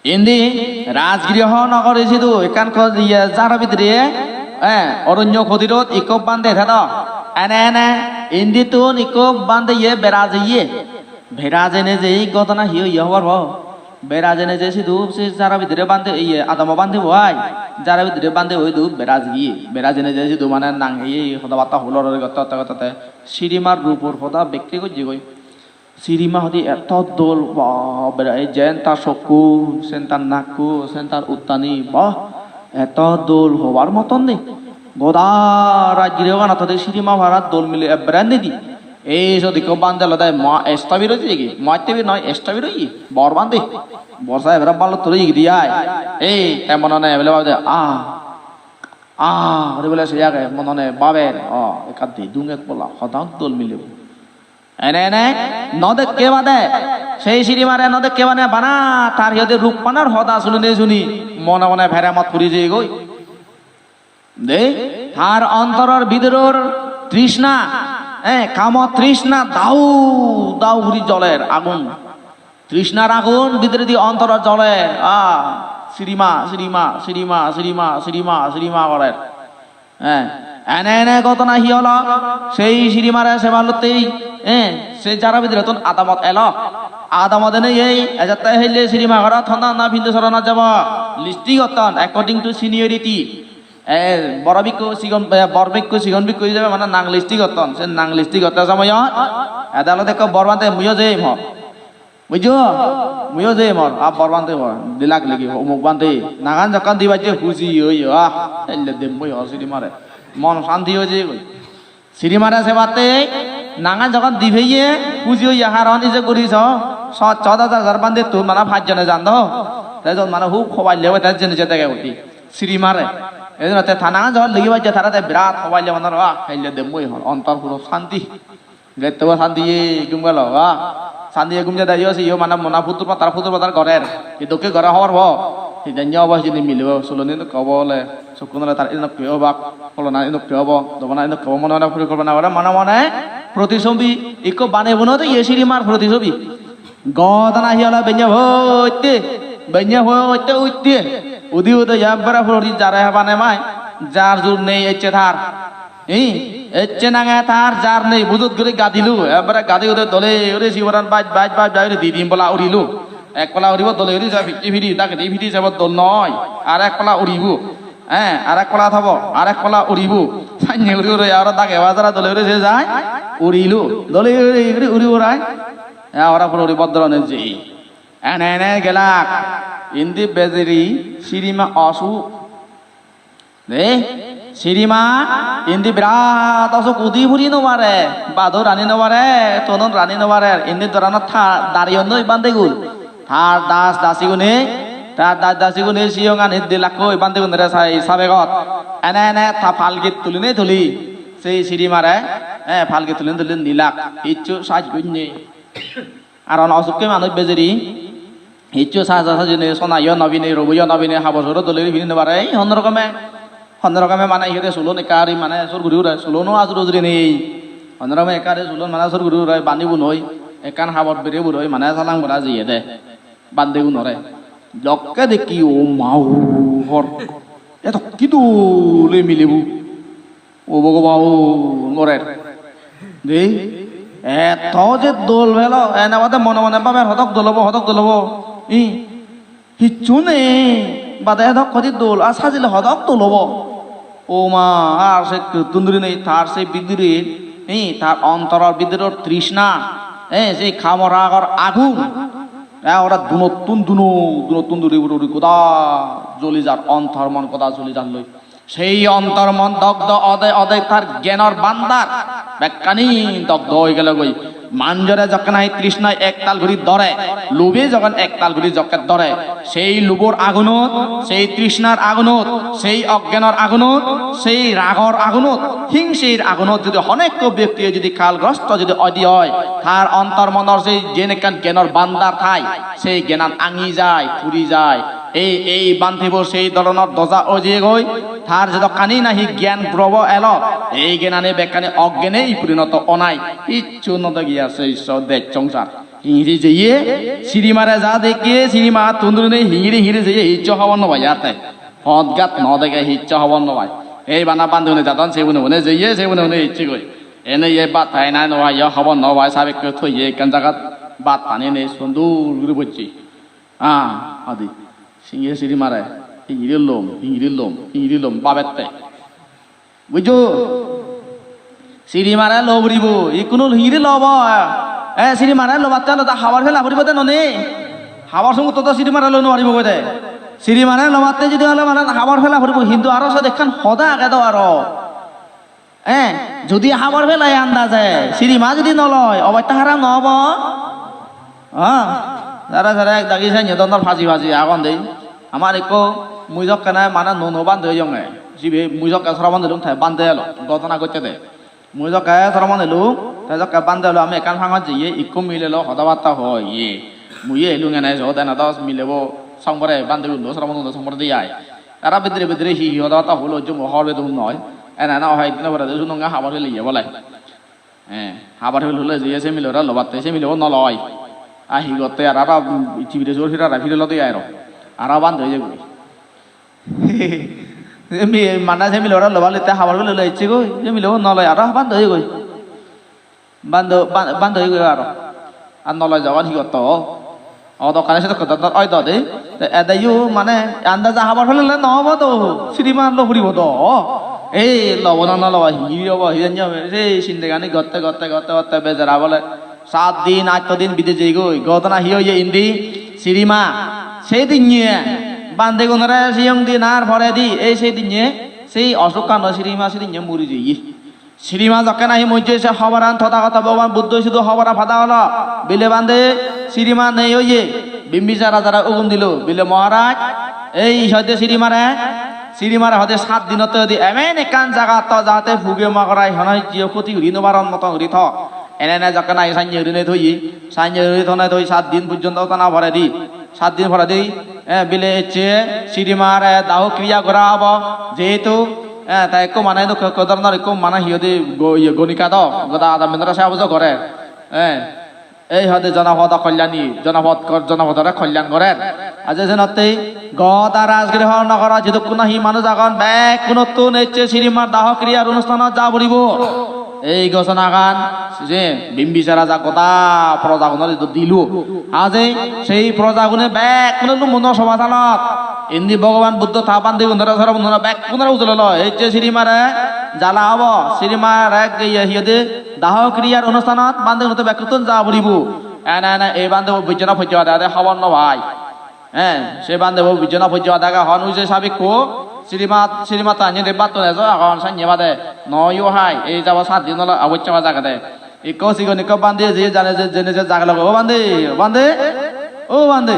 Indi rajgriho nogore sidu ekkan ko-, iye jaro bidire, eh, oronyo kodirot ikko bhante thedo. Ene ene indittun ikko bhante iye bera jeye. Bera jene je ei ghotona hi oye hobor po? Bera jene je sidu se jaro bidire bhante iye adamo bhante bo ai. Jaro bidire bhante bo idu bera jeye. Bera jene je sidu mane nang iye hoda batta hulor gotte gotte gotte sirima rupor hoda bekke gojjegoi. Sirima hodi eto dol, ba, bera, ei jen tar sokku, sen tar nakku, sen tar uttani, ba, eto dol hobar moton nei. Goda rajgiri oganot hodi sirima para dol mile ebbere nidi. Ei sot ikko bhante olode ma estabir oye gi, ma estabir noi, estabir oye, bor bhante. Bor sa ebere balo tore igi di ai. Ei, te monone ebele bhade, ah, ah, guri bole se age, monone bhaber, oh, ekka di dung ek bola, hodan dol mile. Ene ene no dekke bade, sei sirimare no dekke bade bana tar hiyode ruppanor hoda sunine suni mone mone peremot puri jeyegoi. De, tar ontoror bidoror trishna, eh, kamo trishna dau dau guri joler agun. Trishnar agun bidiredi ontorot joler, ah, sirima, sirima, sirima, sirima, sirima, sirima gorer. Eh, ene ene ghotona hi olo? Sei sirimare sebalottei, eh, se jaro bidirettun adamot elo. Adamot enei ei ejatte helle sirima gorot honna honna pindu soronot jabo. List gotton according to seniority. E, boro bikku, sigon, e, bor bikku, sigon bikku ijebe mane nang list gotton. Se nang list gotte somoyot ede olode ekko bor bhante, muiyo jeyem hor. Bujjo? Muiyo jeyem hor. A bor bhante hor. Dilak ligi, umuk bhante. Nangan jokkon di bajje huji oye, ah, helle dem mui hor sirimare. Mon santi oye goi. Sirimare sebatte nangan jokkon di peye, huji oye, haron ije guri so, so, sot hajar hajar bhantettun mane pajjone jan do. Te jon mane hub hoballe obo, te jeni je dege uti. Sirimare. Ei jenotte ta nangan jokkon ligi bajje tara te birat hoballe mane ro, ah, helle dem mui hor. Ontor puro santi. Gettobo santiye gum gelo, ah. Santiye gum jede yo, siyo mane mona putur patar, putur patar gorer. Hi dokke gore hobor po? Hi janye obo hijeni, milebo suloni dokke obo ole, sokkun ole tar enokke obak, holona enokke obo, dobona enokke obo, mone mone porikolpona gore, mone mone protisobi, ikko bane buno de ye sirimar protisobi. Godana hi ole benne hotte, benne hotte utte, udi ude ya bara puri jare habane mai, jar jur nei ecche tar. Hi? Ecche nange tar jar nei, bujot guri gadilo, ekbare gadi gudi dole guri siboran baj, baj, baj, baj guri di din pola urilo. Ek pola uribo dole guri ja picche piri, dagedi piri sebo dol noi. Ar ek pola uribo. Eh, ar ek pola thobo, ar ek pola uribo. Sanye guri uri aro dage bajara dole guri se jai, urilo. Dole guri guri uri urai. Eh, ora puro uri bodro ne jei. Ene ene gelak. Indi bejeri sirima osu. De, sirima, indi birat osuk, udi puri no pare, bador rani no pare, tonun rani no pare, indi dorano ta-, dariyonnoi bhantegun. Tar das dasigune, tar das dasigune siyongani dilakkoi bhantegunore sai sabegot. Ene ene ta palkit tuline tuli, sei sirimare, eh, palkit tuline tuli nilak, hissu saj gunne. Aron osukke manuj bejeri, hissu saja sajine, sonayo no pine, ruboyo no pine, habor suro dole guri pini no pare. Ei honno rokome, honno rokome mane iyede sulon ekka guri mane sur guri ure, sulono ajur ujure nei. Honno rokome ekka guri sulon mane sur guri ure, bani bunoi, ekkan habor bere buroi mane salang bora jeyede, bhantegunore. Jokke dekki o ma o hor, edokki dole milebo. O Bhogoban, o morer. De, eto je dol pelo, ene bade mone mone baber hodok dol obo, hodok dol obo. I, hissu nei, bade edok hodi dol, ar sajile hodok dol obo. O ma, ar se kuttun duri nei, tar se bidire, i, tar ontoror bidire trishna, e, se kamor agor agun. E, ora dunottun duno, dunottun duri duri goda joli jar, ontor mon goda joli jar loi. Sei ontor mon dogdo ode ode tar gyanor bandar bekkani dogdo oi gelogoi. Manjore jokke nahi trishnai ektal guri dore, lube jokken ektal guri jokke dore, sei lubor agunot, sei trishnar agunot, sei ogyanor agunot, sei ragor agunot, hingsir agunot jodi honekko byoktiye jodi kalgrosto jodi odi oi, tar ontor monor sei jen ekkan gyanor bandar thai, sei gyanan angi jai, puri jai. Ei, ei bhantebo sei dhoronor doja oi jeyegoi, tar jedokkani nahi gyan probo elo, ei gyanani bekkani oggene purinoto onai, hissu no degi ar se Ishwar dej songsar. Hingiri jeye, sirimare ja dekke, sirima tundurine hingiri hingiri jeye, hissu hobor no pai ar te. Pot gat no dege, hissu hobor no pai. Ei bana bhantegune jadon, se bune bune jeye, se bune bune ecche goi. Ene ye bhat hai nai no hai, ye hobor no pai, sabekko thoye ekkan jagat bhat pani nei, sundur guri bocche. Ah, adi. Singe siri mare. Hingiri lom, hingiri lom, hingiri lom, babette. Bujjo? Siri mare lo puribo, ikkunu hingiri lobo. Eh, siri mare lobatte olode habor pela puribo de noni. Habor sungutto do siri mare lo no paribo de. Siri mare lobatte jodi ole mane habor pela puribo, hintu aro sot ekkan hoda age do aro. Eh, jodi habor pelai andaje, sirima jodi no loi, obosta harap no obo? Ah, jara jara ek dagi senne dondor phaji phaji agon de. Amar ekko mui jokkene mane nuo nuo bhante oyonge. Sibe mui jokke Sramon elung te bhante elo, ghotona ghotte de. Mui jokke Sramon elung, te jokke bhante elo ami ekkan hangot jeye, ekko mile lo hoda batta hoye. Mui elung ene jot ene dos milebo song pore, bhante gundo, Sramon gundo song pore de ai. Tara bidire bidire hi hi hoda batta holo, jumbo hobor pedung noi. Ene na hoi ek dino pore de sunonge habor pele iye bole. Eh, habor pele hole je se milore lobatte, se milebo no loi. A hi gotte ar aro, um, ichi bire jor hirara pire lode airo. Aro bhante oye goi. Se mi-, mane se milore lobar lotte habor pele hole icche goi. Se milebo no loi, aro bhante oye goi. Bhante, bhan-, bhante oye goi aro. Ar no loi jaban hi gotto? Odokkani sedokke dor dor oi do de. Te edeyo mane andaja habor pelele no obo do. Siriman lo puribo do. Ei lobo na no lobo, hi obo, hi jani obo. Sei sindegani gotte, gotte, gotte, gotte bejara bole sat din, atto din bide jeyegoi. Godona hi oye indi? Sirima. Sei dinne bandegunore siyong dinar poredi, ei sei dinne sei osukkan loi Sirima sei dinne muri jeye. Sirima jokke nahi mojje, se hobaran Tothagoto Bhogoban Buddho sudu hobaran pada olo. Bile bande Sirima nei oye, Bimbisar rajare ugun dilo. Bile Maharaj, ei hoide Sirimare, Sirimare hoide sat dinotte hoide emen ekkan jagat to jate puge mogorai hono hijje khoti guri no paron moton guri to. Ene ene jokke nahi sanye guri nei toye, sanye guri tone toi sat din porjonto tona poredi. Sat din poredi, eh, bile ecche Sirimare daho kriya gora obo. Jehetu, eh, ta ekko mane dokke ekko dhoronor ekko mane hi hoide go-, iye gonika do, goda adam bindore seba pujo gore. Eh, ei hoide jonopodo kolyani, jonopod kor-, jonopodore kolyan gorer. Aje senotte goda Rajgriho nogoro jidukkun nahi manuj agon, bekkunottun ecche Sirimar daho kriyar onusthanot ja puribo. Ei ghosonagan se Bimbisar raja goda projagunore idu dilo. Haje sei projagune bekkune lumonno soba salot. Indi Bhogoban Buddho ta bandegunore, sorobondunore bekkunore ujololo. Ei je Sirimare jala obo, Sirimare geye hi hoide daho kriyar onusthanot bandegunotte bekkuttun ja puribo. Ene ene ei bandebo bijjona pojje ade ade hobor no pai. He, se bandebo bijjona pojje ade age hon ui je sabikko, Sirimat, Sirimat anye de battun ejo agon sanye bade. No yo hai, ei jabo sat din olo abochcha ba jagede. Ikko sigon ikko bande je jane je jene je jagelo, "O bande, o bande, o bande."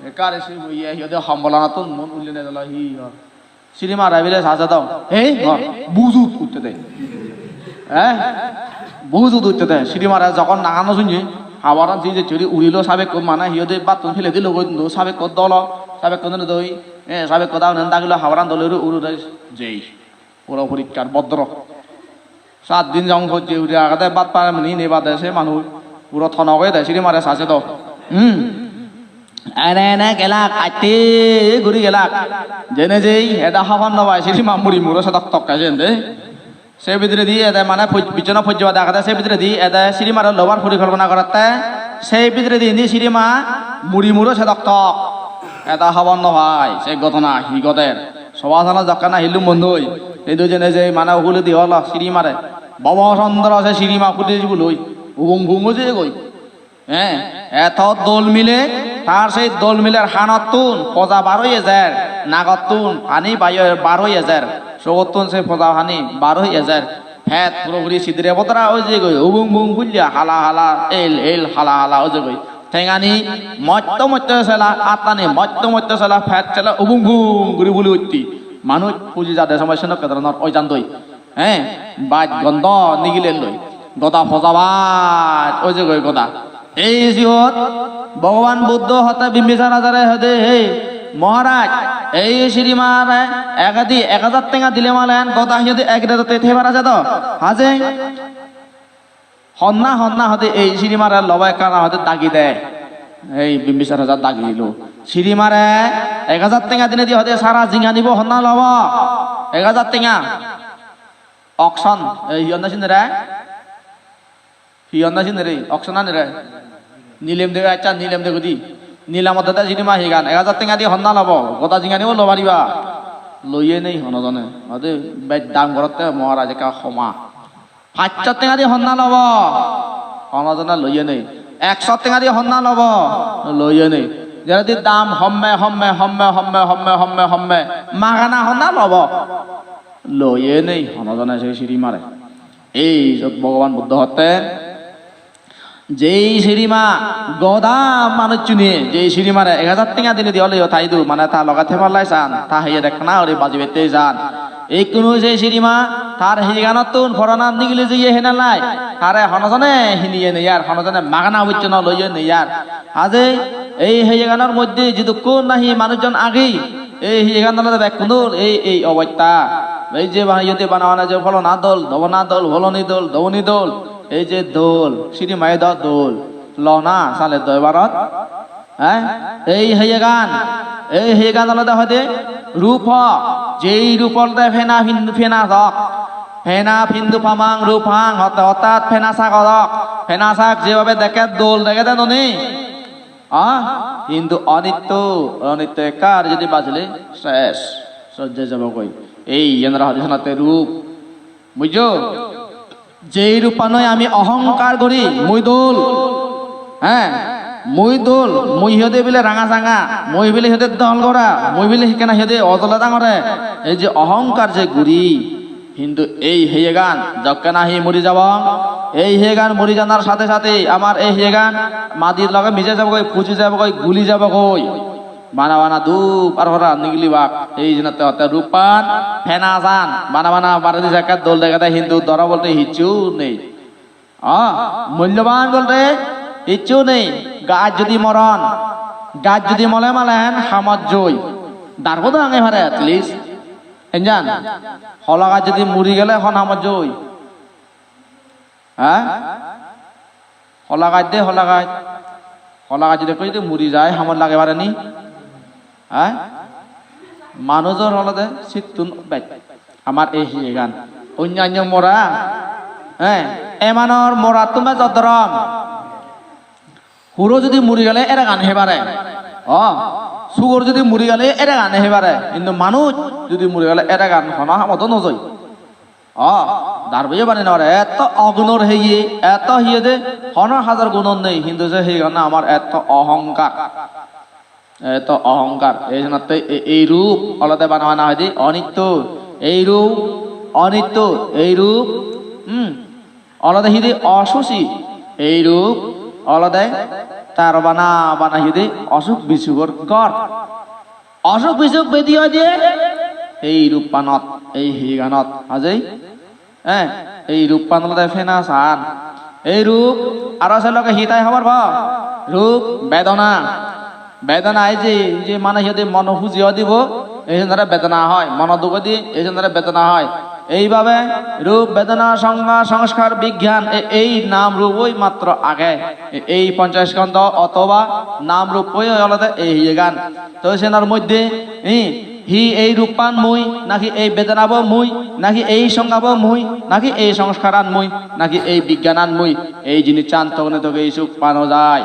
Ekkare sibe ye hi hoide hombolanattun mun ulle ne dolo hi ho. Sirimare bile saje do. "Ei, no, bujut utte de." Eh? Bujut utte de. Sirimare jokkon nangan no sunye, habaran je je churi urilo sabekko mane hi hoide battun fele dilo goi do sabekko dolo, sabekko dolo doi. Eh, sabekko da unen dagilo habaran dolo uru uru de jei. Puro porikkar bodro. Sat din jong hojje uri agede, bhat par mani nei bade se manuj puro tonok oye de, Sirimare saje do. Hmm. Ene ene gelak, atte guri gelak. Jene jei eda hobor no pai, Sirima muri muro sedok tok ke jen de. Se bidiredi ede mane poj-, bijjona pojje bade agede, se bidiredi ede Sirimare lobar porikolpona gorette, se bidiredi indi Sirima muri muro sedok tok. Eda hobor no pai, se ghotona hi ghoder. Soba sala jokke nahi lumonno oi, hintu jene je mane huledi olo Sirimare. Bhobo Chandra se Sirima pudi jibuloi, ubung bung oi jeyegoi. He, eto dol mile, tar sei dol miler hanottun poja bar oi ejer, nagottun pani bai-, bar oi ejer, sogottun se poja pani bar oi ejer. Pet puro puri sidire bodora oi jeyegoi, ubung bung pulya hala hala, el el hala hala oi jeyegoi. Tengani motto motto sela, attani motto motto sela, pet sela ubung bung guri buli utti. Manuj puji jade somoi senokke dhoronor oi jandoi. He, baj gondo nigilelloi. Goda poja baj oi jegoi goda. Ei siyot Bhogoban Buddho hotte Bimbisar rajare hoide, "He Maharaj, ei Sirimare egedi ek hajar tenga dile malen goda hi hoide ek redotte thei para jedo." Haje honna honna hoide ei Sirimare lobo ekkana hoide dagi de. Ei Bimbisar raja dagi dilo. Sirimare ek hajar tenga dinedi hoide sara jinganibo honna lobo? Ek hajar tenga. Auction, ei hi honna sinere? Hi honna sinere? Auction anire? Nilem de, accha, nilem de gudi. Nilamot de Sirima higan, ek hajar tenga di honna lobo? Goda jinganibo lo pariba? Loye nei hono jone. Hoide bej dam gorotte Maharaj ekka homa. Pachsho tenga di honna lobo? Hono jone loye nei. Ekso tenga di honna lobo? Loye nei. Jeredi dam homme, homme, homme, magana honna lobo? Loye nei hono jone se Sirimare. Ei jot Bhogoban Buddho hotte, jei Sirima goda manuchchune, jei Sirimare ek hajar tenga dinedi oleyo ta idu, mane ta loge theballai san, ta heye dekkana guri bajibette san. Ikkunu se Sirima tar heyeganottun poranan nigili jeye henalai, tare hono jone hiniye nei ar, hono jone magana bocche no loye nei ar. Haje ei heyeganor moddhe jidukkun nahi manuchchun agi, ei heyegan olode bekkunor ei, ei obosta. Ei je bana, iyot bana bana je pholona dol, dobona dol, pholoni dol, doboni dol. Ei je dol, Sirima edo dol. Lona sale doi barot. Eh? Ei heyegan, ei heyegan olode hoide rupo, jei rup olode pena pin-, pena dok. Pena pindupamang rupang, orthat, orthat pena sak odok, pena sak jebhabe dekke dol degede noni. Ah, hintu onitto, onitto ekkar jodi bajile ses, sojje jebogoi. Ei, iyen aro hoide senotte rup. Bujjo? Jei ruppanoi ami ohongkar guri, mui dol. He, mui dol, mui hi hoide bile ranga sanga, mui bile hi hoide dol gora, mui bile hikkena hi hoide ojole dangore. Ei je ohongkar je guri, hintu ei heyegan jokke nahi muri jabong, ei heyegan muri janar sathe sathe amar ei heyegan madir loge mije jabogoi, puji jabogoi, guli jabogoi. Bana bana dup ar hora nigilibak. Ei jenotte hotte ruppan, pena jan. Bana bana baredi jekke dol degede, hintu doro bolte hissu nei. Ah, mulloban bolte hissu nei. Gaj jodi moron, gaj jodi mole malen hamot joi. Darbo do ange pare at least. Enjan? Hola gaj jodi muri gele hon hamot joi? Ha? Hola gaj de, hola gaj. Hola gaj jodi ekko jodi muri jai, hamot lage pare ni? Ha? Manujor olode sittun bej. Amar ei hiyegan. Onnanno mora, he, emanor morattun bej oddorom. Huro jodi muri gele eregan hei pare. O, sugor jodi muri gele eregan hei pare. Hintu manuj jodi muri gele eregan hono hamot do no joi. O, darboyo bani nw pare, etto ogunor heye, etto heye de, hono hajar gunor nei, hintu se heyegano amar etto ohongkar. Etto ohongkar. Ei jenotte e-, ei rup olode bana bana hoide onitto, ei rup onitto, ei rup, hmm, olode hide osuchi, ei rup olode tar bana bana hide osuk bisugor ghor. Osuk bisuk bedi oi de ei ruppanot, ei hiyeganot, ajei? Eh, ei ruppan olode pena san. Ei rup, aro se loge hi tai hobor po? Rup, bedona. Bedona ei je, ei je mane hi hoide mono huji oi dibo, ei jonore bedona hoi, mono duk oi di, ei jonore bedona hoi. Eibabe rup, bedona, songga, songskar, bigyan, e-, ei nam rupoi matro age. E-, ei ponchoskondo othoba nam rupoi olode ei hiyegan. To senor moddhe, hi, hi ei ruppan mui, naki ei bedonabo mui, naki ei songabo mui, naki ei songskaran mui, naki ei bigyanan mui, ei jinissan togene toge isuk pano jai.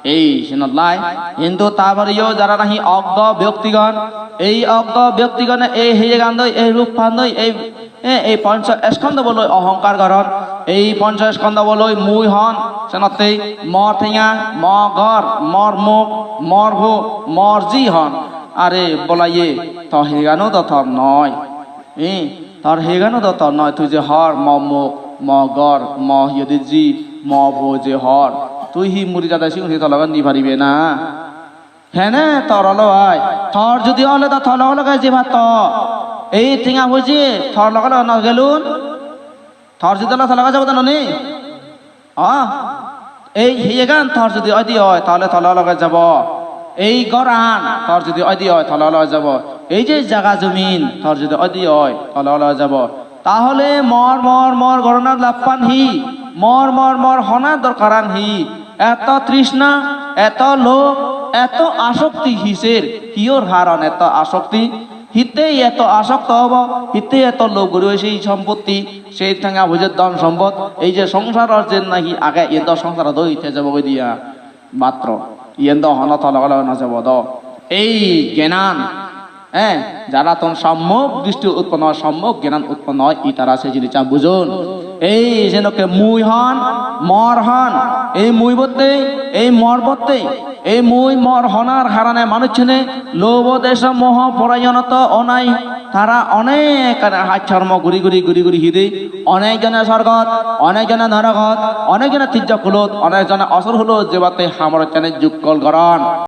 Ei senot lai, hintu ta poreyo jara nahi oggo byoktigon, ei oggo byoktigone ei heyegan doi, ei ruppan doi, ei E, ei poncho skondho bo loi ohongkar goron, ei poncho skondho bo loi mui hon, senottei mor tenga, mo ghor, mor muk, mor bo, mor ji hon. Are bolaye, to hegano do tor noi. E, tor hegano do tor noi, tui je hor, mo muk, mo ghor, mo hi hoide ji, mo bo je hor. Tui hi muri jade sigun hi tologan di paribe na? Hene tor olo oi? Tor judi ole do tole olo ge je patto. Ei tenga poije tor loge loge no gelun? Tor judi ole tole loge jabo do noni? O? Ei heyegan tor judi oide oi, tole tole loge jabo. Ei goran tor judi oide oi, tole loge jabo. Ei je jaga jomin tor judi oide oi, tole loge jabo. Tahole mor, mor, mor gorana lappan hi? Mor, mor, mor hona dorkaran hi? Eto trishna, eto lobh, eto asokti hiser? Hiyor haron eto asokti? Hittei eto asokto obo? Hittei eto lobh guri oi sei sompotti, sei tenga poije dhon sompot? Ei je songsaror je nahi age, iyen do songsarot oi te jebo goi diya. Matro. Iyen do hono tole gole no jebo do. Ei gyanan, eh, jara ton sammok dristi utponno oi, sammok gyanan utponno oi, itara se jinissan bujon. Ei jenokke mui hon, mor hon, ei mui bottei, ei mor bottei, ei mui mor honar harane manuchchune lobho desho moho porayonoto onai, tara onek haj hormo guri guri guri guri hide, onek jone sorgot, onek jone norogot, onek jone tijjok hulot, onek jone osur hulot jebatte hamorochchane jukkol goron.